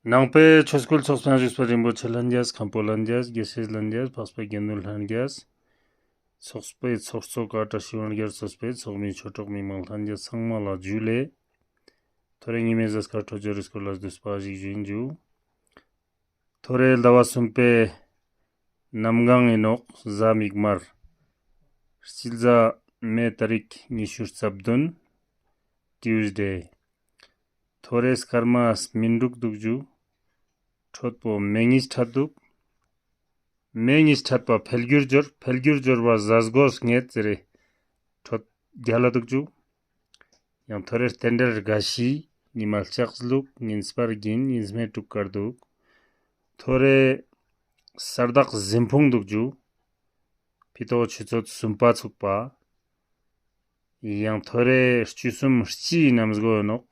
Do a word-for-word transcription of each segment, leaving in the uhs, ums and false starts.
ནང་པའི་ཆོས་སྐུལ་ཚོགས་པའི་ཞུས་པ་རིན་པོ་ཆེ་ལྷན་རྒྱས། མཁན་པོ་ལྷན་རྒྱས། དགེ་བཤེས་ལྷན་རྒྱས། འཕགས་པ་དགེ་འདུན་ལྷན་རྒྱས། ཚོགས་པའི་ཚོགས་གཙོ་ཀ་བཀྲ་ཤིས་དབང་རྒྱལ་གཙོས་པའི་ཚོགས་མི་ཆོས་གྲོགས་མི་མང་ལྷན་རྒྱས་ཚང་མ་ལ་ཇུ་ལེ། ཐོ་རེ་ཉི་མའི་གཟའ་སྐར་འཕྲོད་སྦྱོར་རི་སྐོར་ལ་བསྡུས་པ་ཞིག་ཞུ་ཡིན་ཇུ། ཐོ་རེ་ཟླ་བ་གསུམ་པའི་གནམ་གང་ཡིན་ནོག་གཟའ་མིག་དམར། སྤྱི་ཟླ་མེ་ཏ་རིག་ཉི་ཤུ་རྩ་བདུན། ཊིའུ་སི་ཌེ། ཐོ་རེ་སྐར་མ་སྨིན་དྲུག་འདུག་ཇུ། འཕྲོད་པོ་མེ་གཉིས་འཕྲད་འདུག་མེ་གཉིས་འཕྲད་པ་འཕེལ་འགྱུར་འབྱོར། འཕེལ་འགྱུར་འབྱོར་བ་གཟའ་སྒོ་ངེད་ཟེར་རེ་འཕྲོད་རྒྱལ་ལ་འདུག་ཇུ། ཡང་ཐོ་རེ་རྟེན་འབྲེལ་དགའ་བཞི། ཉི་མ་ལྕགས་ལུག་ཉིན་སྤར་གྱིན། ཉིན་སྨེ་དྲུག་དཀར་འདུག་ཐོ་རེ་ས་བདག་གཟིམ་ཕུང་འདུག་ཇུ། ཕི་ཏོག་ཆུ་ཚོད་གསུམ་པ་ཚུགས་པ། ཡང་ཐོ་རེ་བཅུ་གསུམ་སྤྱིའི་གནམ་སྒོ་ཡིན་ནོག་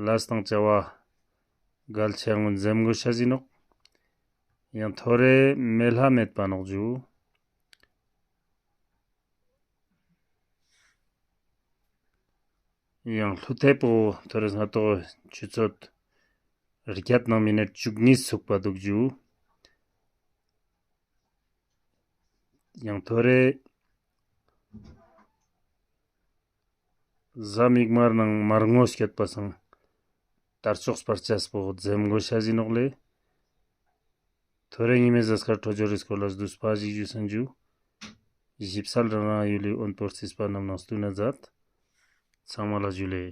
ལས་དང་བྱ་བ་གལ་ཆེན་མོ་འཛེམ་དགོས་ཤ་ཟིན་ནོག་ཡང་ཐོ་རེ་མེ་ལྷ་མེད་པ་ནོག་ཇུ། ཡང་ལྷུ་ཐེ་པོ་ཐོ་རེ་སྔ་ཏོག་ཆུ་ཚོད་བརྒྱད་ནང་མི་ནེ་བཅུ་གཉིས་ཚུགས་པ་འདུག་ཇུ། ཡང་ཐོ་རེ་གཟའ་མིག་དམར་ནང་མར་ངོ་སྐྱོད་པ་སང་དར་ལྕོག་སྤར་ཆས་པོ་འཛེམ་དགོས་ཤ་ཟིན་ནོག་ལེ། ཐོ་རེ་ཉི་མའི་གཟའ་སྐར་འཕྲོད་སྦྱོར་རི་སྐོར་ལ་བསྡུས་པ་ཞིག་ཞུས་ཡིན་ཇུ། ཞིབ་གསལ་རང་རང་ཡུལ་ལི་འོན་པོ་རྩིས་པ་རྣམས་ནང་བསྟུན་ན་མཛད། ཚང་མ་ལ་ཇུ་ལེ།